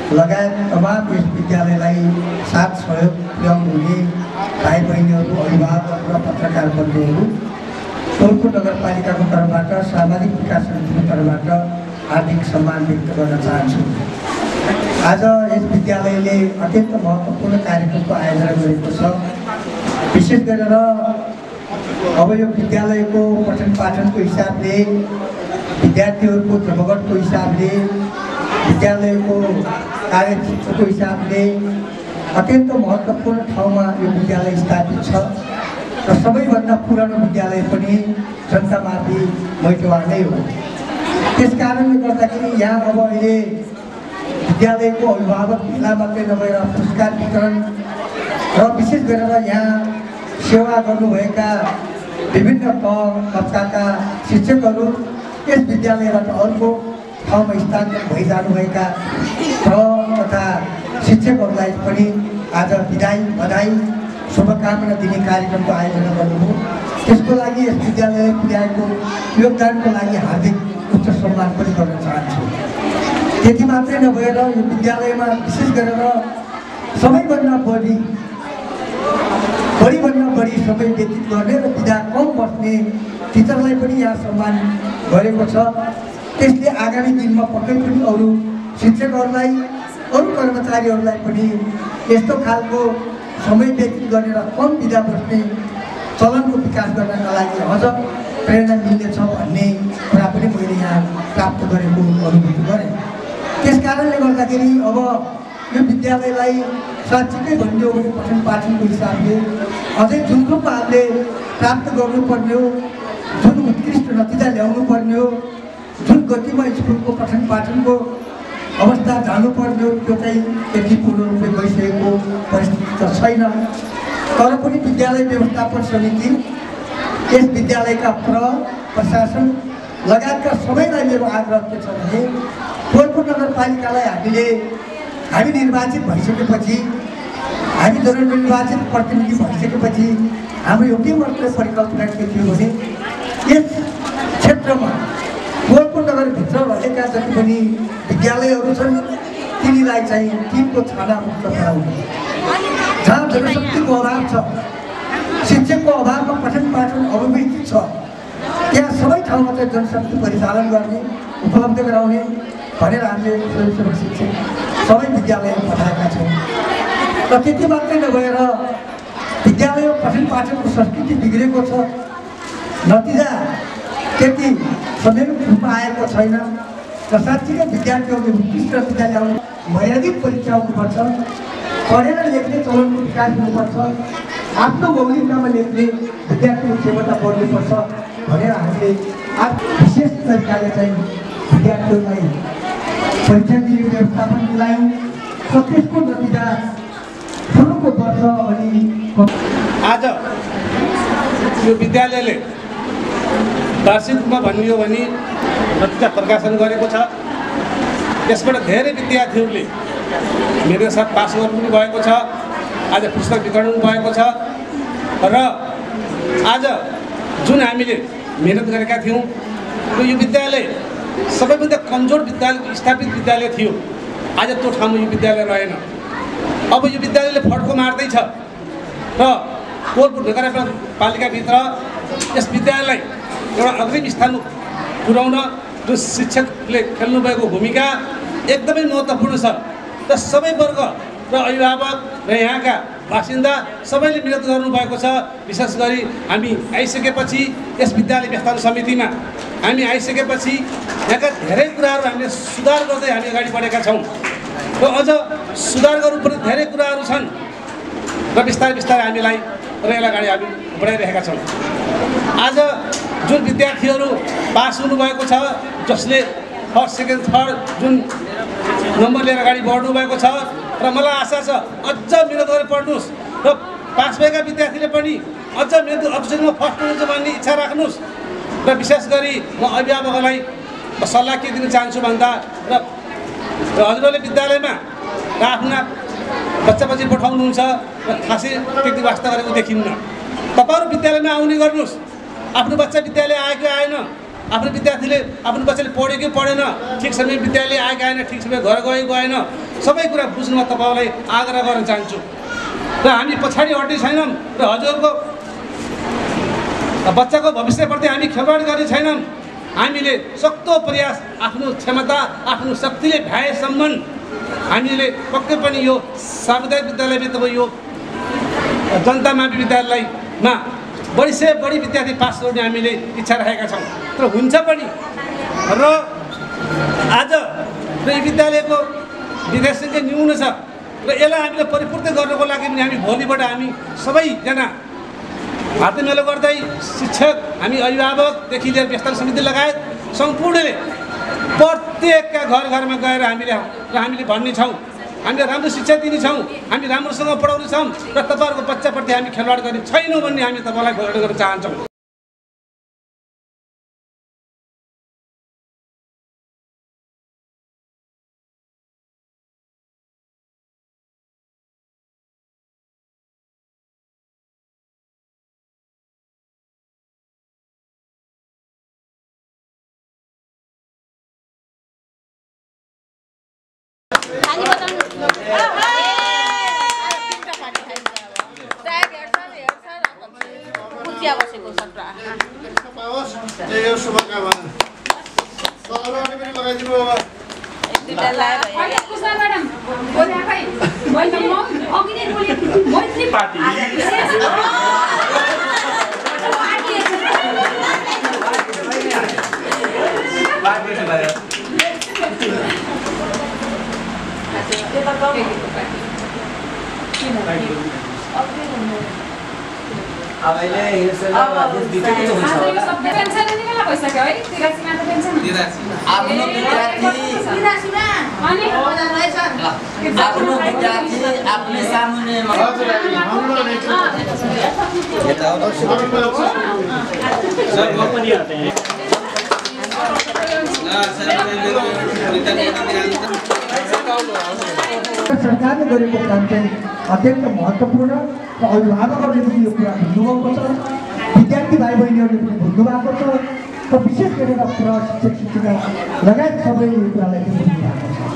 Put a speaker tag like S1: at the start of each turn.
S1: लगायत तमाम यस विद्यालयलाई साथ सहयोग पुर्याउनु हुने भाइ बहिनीहरू, अभिभावक र पत्रकार बन्धुहरू, टोलको नगरपालिकाको तर्फबाट, सामाजिक विकास समितिको तर्फबाट हार्दिक सम्मान व्यक्त गर्न चाहन्छु। आज यस विद्यालयले अत्यन्त महत्त्वपूर्ण कार्यक्रमको आयोजना गरेको छ। विशेष गरेर अब यो विद्यालयको पठन पाठनको हिसाबले, विद्यार्थीहरूको धर्मघटको हिसाबले, विद्यालयको कार्यक्षेत्रको हिसाबले अत्यन्त महत्त्वपूर्ण ठाउँमा यो विद्यालय स्थापित छ र सबैभन्दा पुरानो विद्यालय पनि जनतामाथि मैटोवा नै हो। त्यस कारणले गर्दाखेरि यहाँ अब अहिले विद्यालयको अभिभावक भेला मात्रै नभएर पुरस्कार वितरण र विशेष गरेर यहाँ सेवा गर्नुभएका विभिन्न तबकाका शिक्षकहरू यस विद्यालयबाट अर्को ठाउँमा स्थानान्तरण भइजानुभएका तथा शिक्षकहरूलाई पनि आज बिदाई, बधाई, शुभकामना दिने कार्यक्रमको आयोजना गर्नुभयो। त्यसको लागि यस विद्यालयले पुर्याएको योगदानको लागि हार्दिक उच्च सम्मान पनि गर्न चाहन्छु। त्यति मात्रै नभएर यो विद्यालयमा विशेष गरेर सबैभन्दा बढी समय व्यतीत गर्ने र बिदा कम बस्ने टिचरलाई पनि यहाँ सम्मान गरेको छ। त्यसले आगामी दिनमा पक्कै पनि अरू शिक्षकहरूलाई, अरू कर्मचारीहरूलाई पनि यस्तो खालको समय व्यतीत गरेर कम बिदा बस्ने चलनको विकास गर्नका लागि अझ प्रेरणा मिल्नेछ भन्ने कुरा पनि मैले यहाँ प्राप्त गरेको अनुभूति गरेँ। त्यस कारणले गर्दाखेरि अब यो विद्यालयलाई साँच्चीकै भनियो भने पठन पाठनको हिसाबले अझै जुन रूपले प्राप्त गर्नुपर्ने हो, जुन उत्कृष्ट नतिजा ल्याउनु पर्ने हो, जुन गतिमा स्कुलको पठन पाठनको अवस्था जानुपर्ने हो, त्यो चाहिँ त्यति पूर्ण रूपले गइसकेको परिस्थिति त छैन। तर पनि विद्यालय व्यवस्थापन समिति, यस विद्यालयका प्रशासन लगायतका सबैलाई मेरो आग्रह के छ भने टोलको नगरपालिकालाई हामी निर्वाचित भइसकेपछि, हामी जननिर्वाचित प्रतिनिधि भइसकेपछि हाम्रो एउटै मात्र परिकल्पना के थियो भने यस क्षेत्रमा टोलको नगरभित्र रहेका जति पनि विद्यालयहरू छन् तिनीलाई चाहिँ टिमको छाना मुक्त गराउनु। जहाँ जनशक्तिको अभाव छ, शिक्षकको अभावमा पठन पाठन अव्यवस्थित छ, त्यहाँ सबै ठाउँमा चाहिँ जनशक्ति परिचालन गर्ने, उपलब्ध गराउने भनेर हामीले स्वयंसेवक शिक्षक सबै विद्यालयमा पठाएका छौँ। र त्यति मात्रै नभएर विद्यालयमा पठन पाठनको संस्कृति बिग्रेको छ, नतिजा त्यति सदैव रूपमा आएको छैन र साँच्चीकै विद्यार्थीहरूले उत्कृष्ट नतिजा ल्याउनु, मर्यादित परीक्षा हुनुपर्छ, पढेर लेख्ने चलनको विकास हुनुपर्छ, आफ्नो मौलिकतामा लेख्ने विद्यार्थीको क्षमता बढ्नुपर्छ भनेर हामीले विशेष तरिकाले चाहिँ विद्यार्थीहरूलाई परीक्षा दिने व्यवस्थापन मिलायौँ र त्यसको नतिजा सुरुको वर्ष अनि
S2: आज यो विद्यालयले वार्षिक रूपमा भनियो भने नतिजा प्रकाशन गरेको छ। त्यसबाट धेरै विद्यार्थीहरूले मेरो साथ पास गर्नु पनि भएको छ, आज पुस्तक वितरण भएको छ र आज जुन हामीले मेहनत गरेका थियौँ यो विद्यालय सबैभन्दा कमजोर विद्यालय स्थापित विद्यालय थियो। आज त्यो ठाउँमा यो विद्यालय रहेन। अब यो विद्यालयले फड्को मार्दैछ र टोलको नगरपालिकाभित्र यस विद्यालयलाई एउटा अग्रिम स्थान पुर्याउन जो शिक्षकले खेल्नुभएको भूमिका एकदमै महत्त्वपूर्ण छ र सबै वर्ग र अभिभावक र यहाँका बासिन्दा सबैले मिहिनेत गर्नुभएको छ। विशेष गरी हामी आइसकेपछि यस विद्यालय व्यवस्थापन समितिमा हामी आइसकेपछि यहाँका धेरै कुराहरू हामीले सुधार गर्दै हामी अगाडि बढेका छौँ र अझ सुधार गर्नुपर्ने धेरै कुराहरू छन् र बिस्तारै बिस्तारै हामीलाई र यसलाई अगाडि हामी बढाइरहेका छौँ। आज जुन विद्यार्थीहरू पास हुनुभएको छ, जसले फर्स्ट सेकेन्ड थर्ड जुन नम्बर लिएर अगाडि बढ्नु भएको छ र मलाई आशा छ अझ मिहिनेत गरेर पढ्नुहोस् र पास भएका विद्यार्थीले पनि अझ मिहिनेत अफिसमा फर्स्ट हुनुहुन्छ भन्ने इच्छा राख्नुहोस् र विशेष गरी म अभिभावकहरूलाई सल्लाह के दिन चाहन्छु भन्दा र हजुरहरूले विद्यालयमा र आफ्ना बच्चा पठाउनुहुन्छ र खासै त्यति वास्ता गरेको देखिन्न। तपाईँहरू विद्यालयमा आउने गर्नुहोस्, आफ्नो बच्चा विद्यालय आएको आएन आफ्नो विद्यार्थीले आफ्नो बच्चाले पढ्यो कि पढेन, ठिक समय विद्यालय आयो कि आएन, ठिक समय घर गयो गएन, सबै कुरा बुझ्नुमा तपाईँलाई आग्रह गर्न चाहन्छु। र हामी पछाडि हट्ने छैनौँ र हजुरको बच्चाको भविष्यप्रति हामी खेलवाड गर्ने छैनौँ। हामीले सक्दो प्रयास आफ्नो क्षमता आफ्नो शक्तिले भ्याएसम्म हामीले पक्कै पनि यो सामुदायिक विद्यालयमा तपाईँ यो जनता मावि विद्यालयमा बढी से बढी विद्यार्थी पास गर्ने हामीले इच्छा राखेका छौँ र हुन्छ पनि। र आज यो विद्यालयको विद्यार्थी सङ्ख्या न्यून छ र यसलाई हामीले परिपूर्ति गर्नको लागि पनि हामी भोलिबाट हामी सबैजना हातमेलो गर्दै शिक्षक हामी अभिभावकदेखि लिएर व्यवस्थापन समिति लगायत सम्पूर्णले प्रत्येकका घरमा गएर हामीले भन्ने छौँ, हामीले राम्रो शिक्षा दिनेछौँ, हामी राम्रोसँग पढाउनेछौँ र तपाईँहरूको बच्चाप्रति हामी खेलवाड गर्ने छैनौँ भन्ने हामी तपाईँलाई घोषणा गर्न चाहन्छौँ।
S1: सरकारले गरेको काम चाहिँ अत्यन्त महत्त्वपूर्ण र अभिभावकहरूले पनि यो कुरा बुझ्नुभएको छ, विद्यार्थी भाइ बहिनीहरूले पनि बुझ्नुभएको छ र विशेष गरेर शिक्षक शिक्षिका लगायत सबैले यो कुरालाई पनि बुझ्नुभएको छ।